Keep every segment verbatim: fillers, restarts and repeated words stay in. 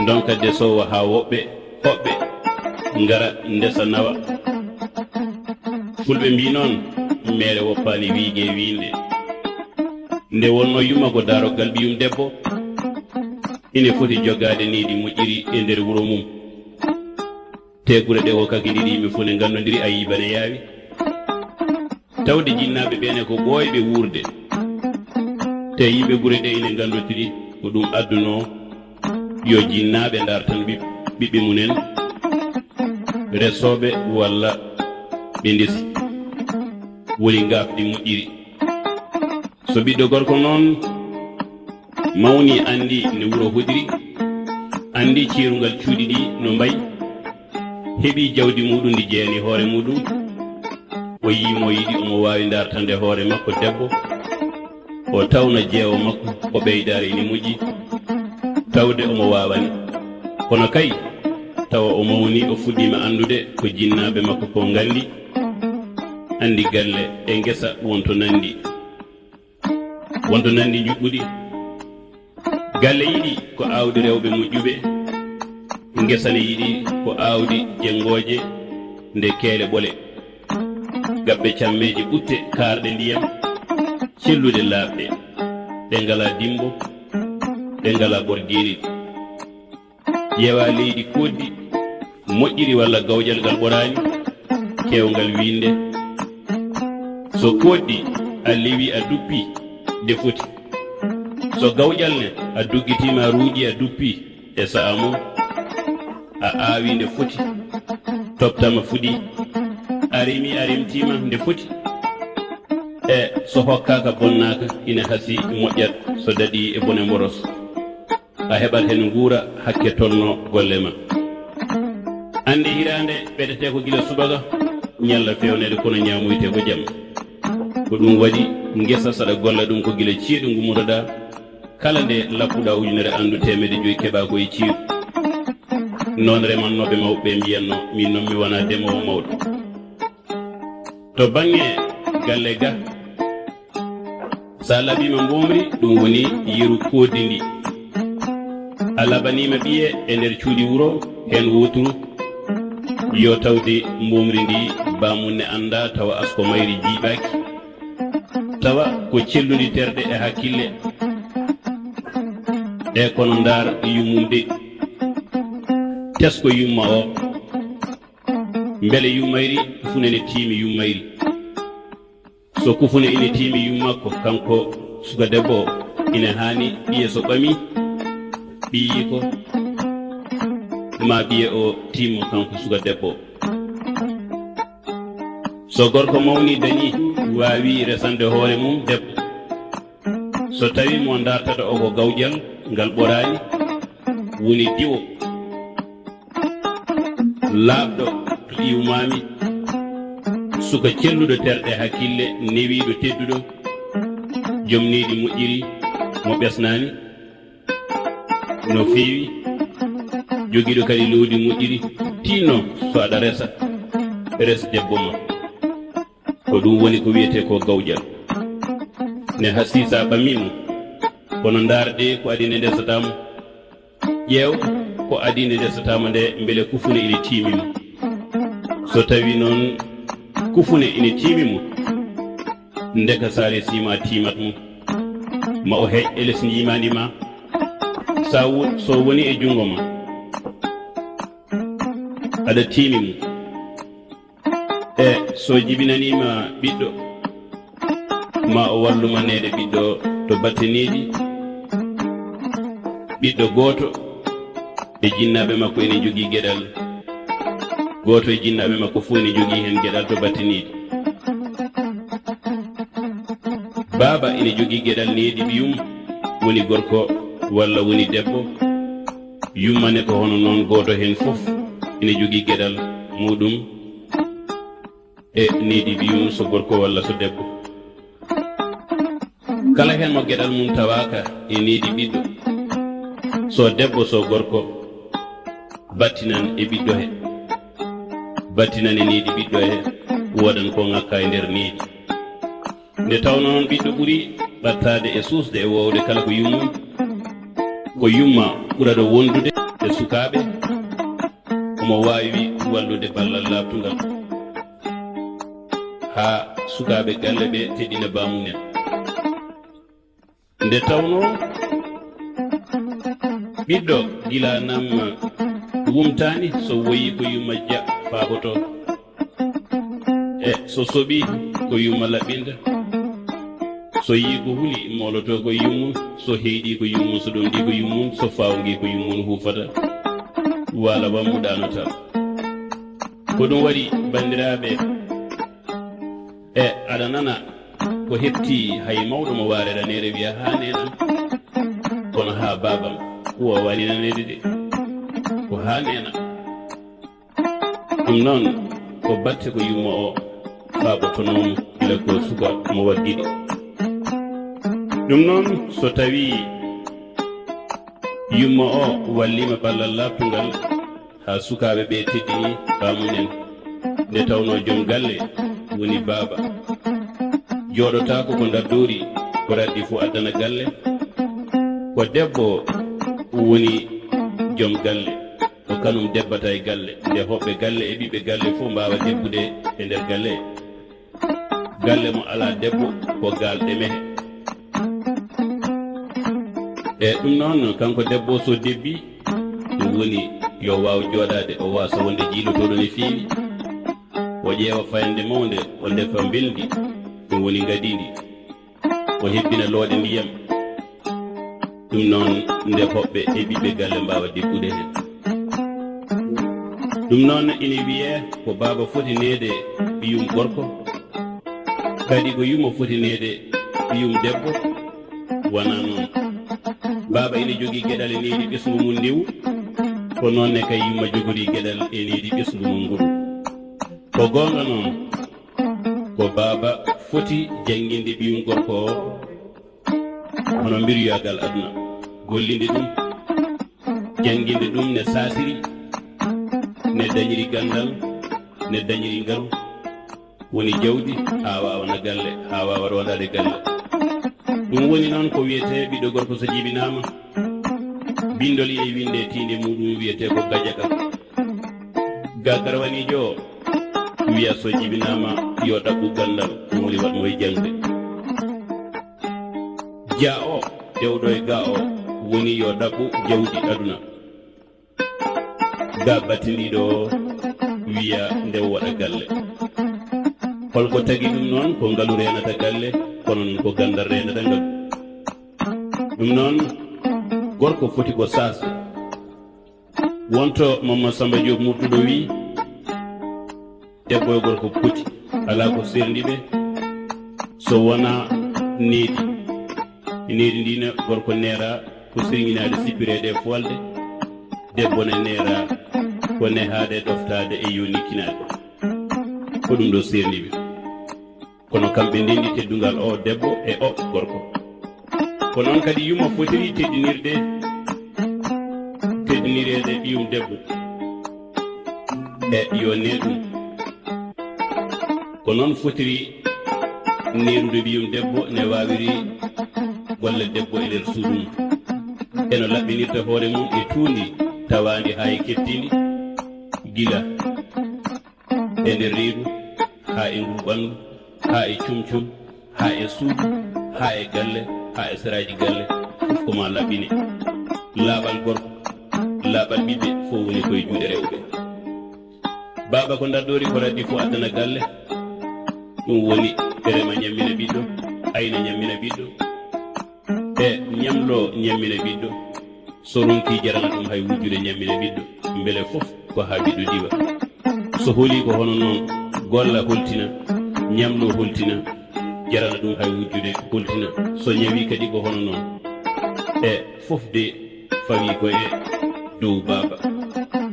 Ɗon ka desoowo haa woɓɓe hoɓɓe ngara ndesa nawa. Fulɓe mbii noon, meere woppaani wiige wiinde. Nde wonnoo yumma ko daaroggal ɓiyum debbo, ine foti jogaade needi moƴƴiri e nder wuro mum. Tee gure ɗe o kakidiiɗi yimɓe fof ne nganndondiri, a yii bane yaawi. Tawde jinnaaɓe ɓee ne ko ɓooyɓe wuurde. Te yimɓe gure ɗe ine nganndondiri ko ɗum addunoo yo jinnaaɓe ndaar tan ɓiɓ-, ɓiɓɓe mum en resooɓe walla ɓe ndesi. Woni ngaafdi moƴƴiri. So ɓiɗɗo gorko noon mawni, anndi no wuro hoɗiri, anndi ceerungal cuuɗi ɗi no mbayi, heɓi jawdi muɗum ndi jeyani hoore muɗum, o yii mo yiɗi, omo waawi ndaartande hoore makko debbo, o tawna jeewo makko o ɓeydaare ine moƴƴi, tawde omo waawani. Kono kay, tawa o mawni, o fuɗɗiima anndude ko jinnaaɓe makko ko nganndi, anndi galle e ngesa won to nanndi. Wonto nanndi njuɓɓuɗi. Galle yiɗi ko aawdi rewɓe moƴƴuɓe, ngesa ne yiɗi ko aawdi jenngooje nde keele ɓole. Gaɓɓe cammeeje ɓutte kaarɗe ndiyam, celluɗe laaɓɗe, ɗe ngalaa dimmbo, ɗe ngalaa ɓorgeeli. Ƴeewa leydi koɗdi, moƴƴiri walla gawƴal ngal ɓoraani, keewngal wiinde. So koɗdi a lewi a duppi, nde foti. So gawƴal ne a duggitiima a ruuƴi a duppi e sa'a mum, a aawi nde foti, toptama fuɗi, a remi a remtiima nde foti. E so hokkaaka bonnaaka, ina hasii moƴƴat so daɗii e bone mboros. A heɓat heen nguura hakke tolno golle ma. Annde hiraande ɓeɗetee ko gila subaka, ñalla feewneede kono ñaamoytee ko jamma. Ko ɗum waɗi ngesa saɗa golla ɗum ko gila ceeɗu ngummotoɗaa, kala nde lappuɗaa ujunere anndu teemedde joyi keɓaa ko e ceeɗu. Noon remannooɓe mawɓe ɓe mbiyatno, min noon mi wonaa demoowo mawɗo. To bannge galle ga, so a laɓiima mboomri, ɗum woni yeru kooddi ndi. A laɓaniima ɓiye e nder cuuɗi wuro heen wooturu, yo tawde mboomri ndi baamun ne anndaa, tawa asko mayri jiiɓaaki, tawa ko cellundi terɗe e hakkille. E kono ndaar yummum de, tesko yumma o. Mbele yummayri, kufune ne tiimi yummayri? So kufune ine tiimi yummakko, kanko suka debbo o, ine haani ɓiye so ɓami ɓiyiiko, ma ɓiye o tiimmo kanko suka debbo o. So gorko mawni dañi, waawi resande hoore mum debbo, so tawi mo ndaartata o ko gawƴal ngal ɓoraani, woni diwo, laaɓɗo to iwmaami, suka celluɗo terɗe hakkille, newiiɗo tedduɗo, joom needi moƴƴiri, mo ɓesnaani no feewi, jogiiɗo kadi loowdi moƴƴiri, tinno so aɗa resa, res debbo ma. Ko ɗum woni ko wiyetee ko gawƴal. Ne hasii so a ɓamii mo, kono ndaar de ko adii nde ndesataa mo. Ƴeew ko adii nde ndesataa mo nde, mbele kufune ine tiimi mo. So tawii noon kufune ine tiimi mo, ndeka so a resiima a tiimat mo, ma o heƴ e les njiimaandi ma. So a wo-, so woni e junngo ma, aɗa tiimi mo. E so jibinaniima ɓiɗɗo, ma o wallu ma neede ɓiɗɗo to batte needi. Ɓiɗɗo gooto e jinnaaɓe makko ene jogii geɗal. Gooto e jinnaaɓe makko fof ene jogii heen geɗal to batte needi. Baaba ene jogii geɗal needi ɓiyum, woni gorko walla woni debbo. Yummane ko hono noon, gooto heen fof ene jogii geɗal muɗum e needi ɓiyum, so gorko walla so debbo. Kala heen mo geɗal mum tawaaka e needi ɓiɗɗo, so debbo so gorko, battinan e ɓiɗɗo he, battinan e needi ɓiɗɗo he, woodan ko ŋakka e nder needi. Nde tawnoo noon ɓiɗɗo ɓuri ɓattaade e suusde e woowde kala ko yummum, ko yumma ɓurata wondude. sukaaɓe, omo waawi wallude ballal laaɓtungal haa sukaaɓe galle ɓe teddina baamumen. Nde tawnoo ɓiɗɗo gila nam wumtaani, so woyii ko yumma ja faaboto. E so soɓii ko yumma laɓɓinta. So yii ko huli mooloto ko yummum, so heyɗi ko yummum, so ɗomɗi ko yummum, so faawngi ko yummum huufata. Waala wammu ɗaanata. Ko ɗum waɗi banndiraaɓe, e aɗa nana ko heɓti hay mawɗo mo waare raneede wiya haa neena. Kono haa baabam wowani naneede de, ko haa neena. Ɗum noon ko batte ko yumma o faabotonoomo gila ko suka mo waggiɗi. Ɗum noon so tawii yumma o walliima ballal laaɓtungal, haa sukaaɓe ɓe teddini baamumen, nde tawnoo joom galle woni baaba. Jooɗotaako ko ndardoori ko raɗɗi fof addana galle. Ko debbo woni joom galle, ko kanum debbata e galle, nde hoɓɓe galle e ɓiɓɓe galle fof mbaawa debbude e nder galle. Galle mo alaa debbo ko gaal ɗemehe. E ɗum noon, kanko debbo so debbi, ɗum woni yo waaw jooɗaade, o waasa wonde jiilotooɗo no feewi. O ƴeewa fayannde mawnde, o defa mbelndi, ɗum woni ngadiindi. O hebbina looɗe ndiyam. Ɗum noon, nde hoɓɓe e ɓiɓɓe galle mbaawa debbude heen. Ɗum noon ina wiyee ko baaba foti neede ɓiyum gorko, kadi ko yumma foti neede ɓiyum debbo. Wonaa noon. Baaba ina jogii geɗal e needi ɓesngu mum ndiwu, ko noon ne kay yumma jogorii geɗal e needi ɓesngu mum nguru. Ko goonga noon, ko baaba foti jannginde ɓiyum gorko o, hono mbiryaagal aduna, gollinde ɗum, jannginde ɗum ne saasiri, ne dañiri ganndal, ne dañiri ngalu, woni jawdi, haa waawa na galle, haa waawa roondaade galle. Ɗum woni noon ko wiyetee ɓiɗɗo gorko so jibinaama, binndol ine winndee tiinde muɗum wiyetee ko gajaka. Ga garwaniijo o wiya so jibinaama yo ɗaɓɓu ganndal, ɗum woni waɗ mo e jaŋde. Ja o, dewɗo e ga o, woni yo ɗaɓɓu jawdi aduna. Ga battindiiɗo o wiya nde waɗa galle. Holko tagi ɗum noon? Ko ngalu reenata galle, kono noon ko ganndal reenata ngalu. Ɗum noon, gorko foti ko saasde. Wonto Mamma Samba Diop Murtuɗo wi, debbo e gorko poti, alaa ko serndi ɓe so wonaa needi. E needi ndi ne gorko neera ko sirŋinaade, sippireede e foolde, debbo ne neera ko nehaade, ɗoftaade e yonikkinaade. Ko ɗum ɗo serndi ɓe. Kono kamɓe ndenndi teddungal o debbo e o gorko. Ko noon kadi yumma fotiri teddinirde, teddinireede ɓiyum debbo. E yo ne ɗum. Ko noon fotiri neerude ɓiyum debbo ne waawiri golle debbo e nder suudu mum. E no laɓɓinirta hoore mum e tuundi tawaandi haa e keɓtindi gila e nder reedu, haa e ngu ɓanndu, haa e cum-cum, haa e suudu, haa e galle, haa e seraaji galle, fof ko maa laɓɓine. Laaɓal gorko, laaɓal ɓiɓɓe, fof woni koye juuɗe rewɓe. Baaba ko ndardoori ko raddi fof addana galle, ɗum woni rema ñammina ɓiɗɗo, ayna ñammina ɓiɗɗo, e ñamlo ñammina ɓiɗɗo. So ronki jarana ɗum hay wujjude ñammina ɓiɗɗo, mbele fof ko haa ɓiɗɗo diwa. So holi ko hono noon, golla holtina, ñamlo holtina, jarana ɗum hay wujjude holtina. So ñawi kadi ko hono noon. E fof de fawi ko e dow baaba.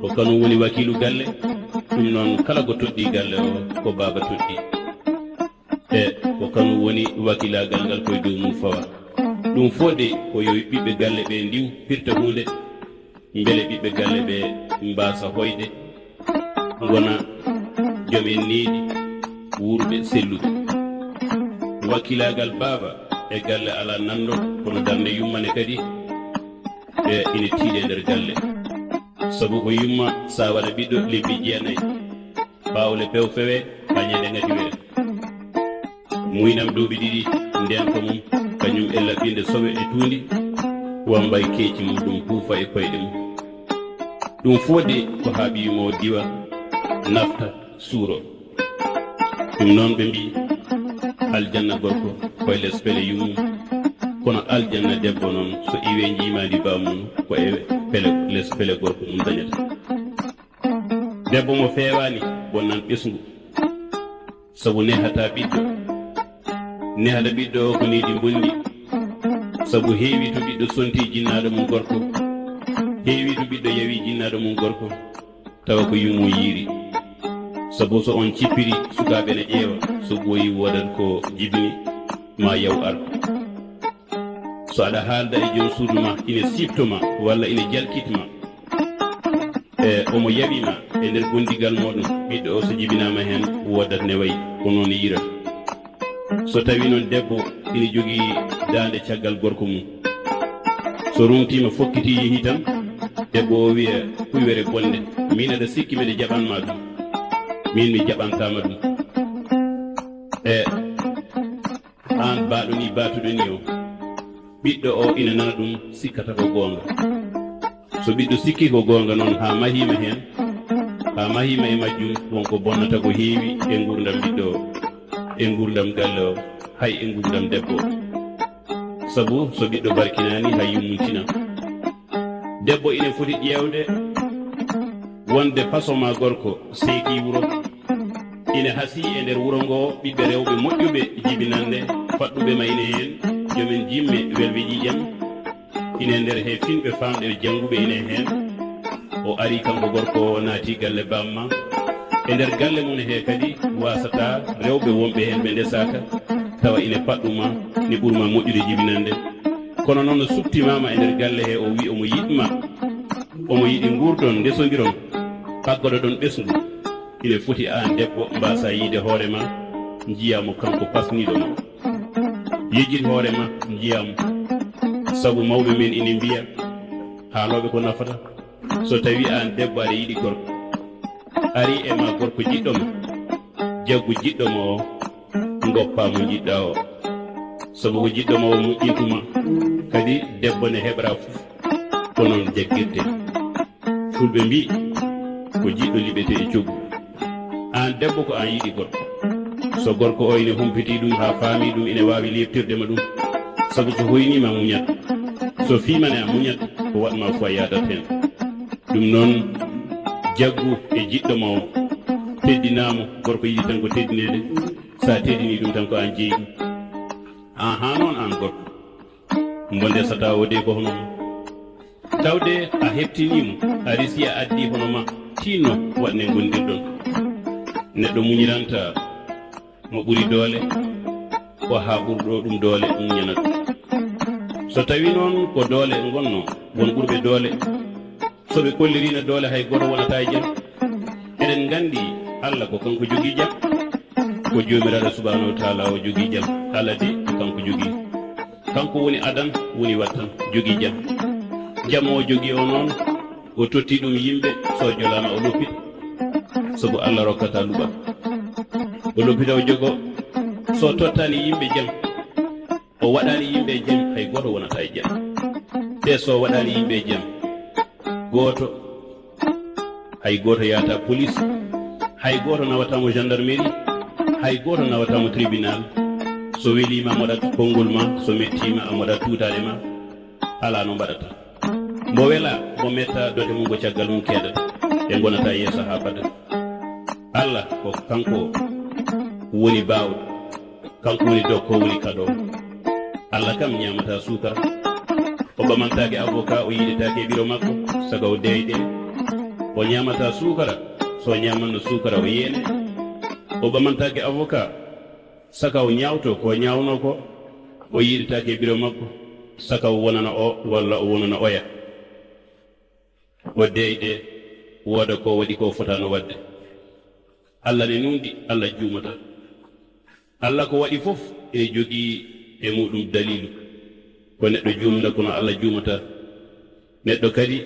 Ko kanum woni wakiilu galle, ɗum noon kala ko toɗɗi galle o ko baaba toɗɗi. E ko kanum woni wakilaagal ngal koye dow mum fawa. Ɗum fof de ko yo ɓiɓɓe galle ɓe ndiw pirta huunde, mbele ɓiɓɓe galle ɓe mbaasa hoyde, ngona joom en needi, wuurɓe, selluɓe. Wakilaagal baaba e galle alaa nanndo, kono darnde yummane kadi e ina tiiɗe nder galle. Sabu ko yumma, sa waɗa ɓiɗɗo, lebbi jenayi. Ɓaawo le pew fewe, haa ñande ngati were. Muynam duuɓi ɗiɗi, ndeenka mum, kañum e laɓɓinde soɓe e tuundi, wambay keeci mum ɗum huufa e koyɗe mum. Ɗum fof de ko haa ɓiyum o diwa, nafta, suuro. Ɗum noon ɓe mbiyi, aljanna gorko ko e les pele yummum, kono aljanna debbo noon, so iwee njiimaandi baamum, ko e pele, les pele gorko mum dañata. Debbo mo feewaani bonnan ɓesngu, sabu nehataa ɓiɗɗo. Nehata ɓiɗɗo o ko nehdi mbonndi, sabu heewi to ɓiɗɗo sonti jinnaaɗo mum gorko, heewi to ɓiɗɗo yawi jinnaaɗo mum gorko, tawa ko yummum yiiri. Sabu so on cippiri sukaaɓe ne ƴeewa, so ɓooyi woodat ko jibini, ma yaw ar. So aɗa haalda e joom suudu ma, ina siifto ma, walla ina jalkit ma, e omo yaɓi ma e nder gondigal mooɗon, ɓiɗɗo o so jibinaama heen, woodat ne wayi, ko noon yiira. So tawi noon debbo ina jogii daande caggal gorko mum, so rumtiima fokkiti yehi tan, debbo o wiya kuywere bonde, min aɗa sikki mbeɗa jaɓan ma ɗum? Min mi jaɓantaa ma ɗum. E aan baaɗo ni, baatuɗo ni o, ɓiɗɗo o ina nana ɗum, sikkata ko goonga. So ɓiɗɗo sikki ko goonga noon, haa mahiima heen, haa mahiima e majjum, won ko bonnata ko heewi e nguurndam ɓiɗɗo o, e nguurndam galle o, hay e nguurndam debbo o. Sabu so ɓiɗɗo barkinaani, hay yummuntina. Debbo ina foti ƴeewde wonde faso ma gorko seekii wuro, ina hasii e nder wuro ngo ɓiɓɓe rewɓe moƴƴuɓe jibinannde, faɗɗuɓe ma ina heen, joomen jimme welɓe ƴiiƴam, ina e nder he finɓe faamɓe jannguɓe ina heen. O ari kanko gorko o, naati galle baamma. E nder galle mum he kadi, wasataa rewɓe wonɓe heen ɓe ndesaaka, tawa ina paɗɗu ma, ne ɓur ma moƴƴude jibinannde. Kono noon, no suɓtimaama e nder galle he, o wi omo yiɗ ma, omo yiɗi nguurdon, ndesondiron, paggoɗoɗon ɓesngu. Ine foti aan debbo mbaasa yiyde hoore ma, njiyaa mo kanko pasniiɗo ma. Yejjit hoore ma, njiyaa mo. Sabu mawɓe men ine mbiya, haalooɓe ko nafata. So tawi aan debbo aɗa yiɗi gorko, ari e ma gorko jiɗɗo ma, jaggu jiɗɗo ma o, ngoppaa mo njiɗɗaa o. Sabu ko jiɗɗo ma o moƴƴintu ma, kadi debbo ne heɓra fof, ko noon jaggirte. Fulɓe mbii, ko jiɗɗo liɓete e coggu. Aan debbo, ko aan yiɗi gorko. So gorko o ine humpiti ɗum haa faami ɗum, ine waawi leeptirde ma ɗum. Sabu so hoyniima, muñat. So fiimane, a muñat, ko waɗ ma fof a yaadat heen. Ɗum noon, jaggu e jiɗɗo ma o, teddinaa mo, gorko yiɗi tan ko teddineede. So a teddinii ɗum tan, ko aan jeyi ɗum. Aan haa noon, aan gorko, mbo ndesataa o de ko hono ma. Tawde a heɓtinii mo, a resi a addii hono ma, tiinno waɗ ne ngondirɗon. Neɗɗo muñiranta mo ɓuri doole, ko haa ɓurɗo ɗum doole muñanata. So tawi noon ko doole ngonnoo, won ɓurɓe doole, so ɓe kolliriino doole, hay gooto wonataa e jam. Eɗen nganndi Allah ko kanko jogii jam, ko Joomiraaɗo Subhaanahu wa Taala o jogii jam. Allah de ko kanko jogii. Kanko woni adan, woni wattan, jogii jam. Jam o jogii o noon, o totti ɗum yimɓe, so jolaama o loppita. Sabu Allah rokkata luɓal. O loppita o jogo, so tottaani yimɓe jam, o waɗaani yimɓe jam, hay gooto wonata e jam. Te so waɗaani yimɓe jam, gooto, hay gooto yahata police, hay gooto nawata mo gendarmerie, hay gooto nawata mo tribunal. So weliima a moɗat konngol ma, so mettiima a moɗat tuutaɗe ma, alaa no mbaɗata. Mbo wela, mbo metta, dote mum ko caggal mum keedata. Ɓe ngonata yeeso haa bada. Allah ko kanko woni baawɗo, kanko woni dokkoowo, woni kaɗoowo. Allah kam ñaamata suukara. O ɓamantaake avocat, o yiɗetaake e biro makko, saka o deeyɗe. O ñaamata suukara, so o ñaamanno suukara, o yeene. O ɓamantaake avocat, saka o ñaawto ko o ñaawnoo ko, o yiɗetaake e biro makko, saka o wonana o walla o wonana oya. O deeyɗe, wooda ko waɗi ko fotaano waɗde. Allah ne nuunɗi, Allah juumata. Allah ko waɗi fof ene jogii e muɗum daliilu. Ko neɗɗo juumda, kono Allah juumata. Neɗɗo kadi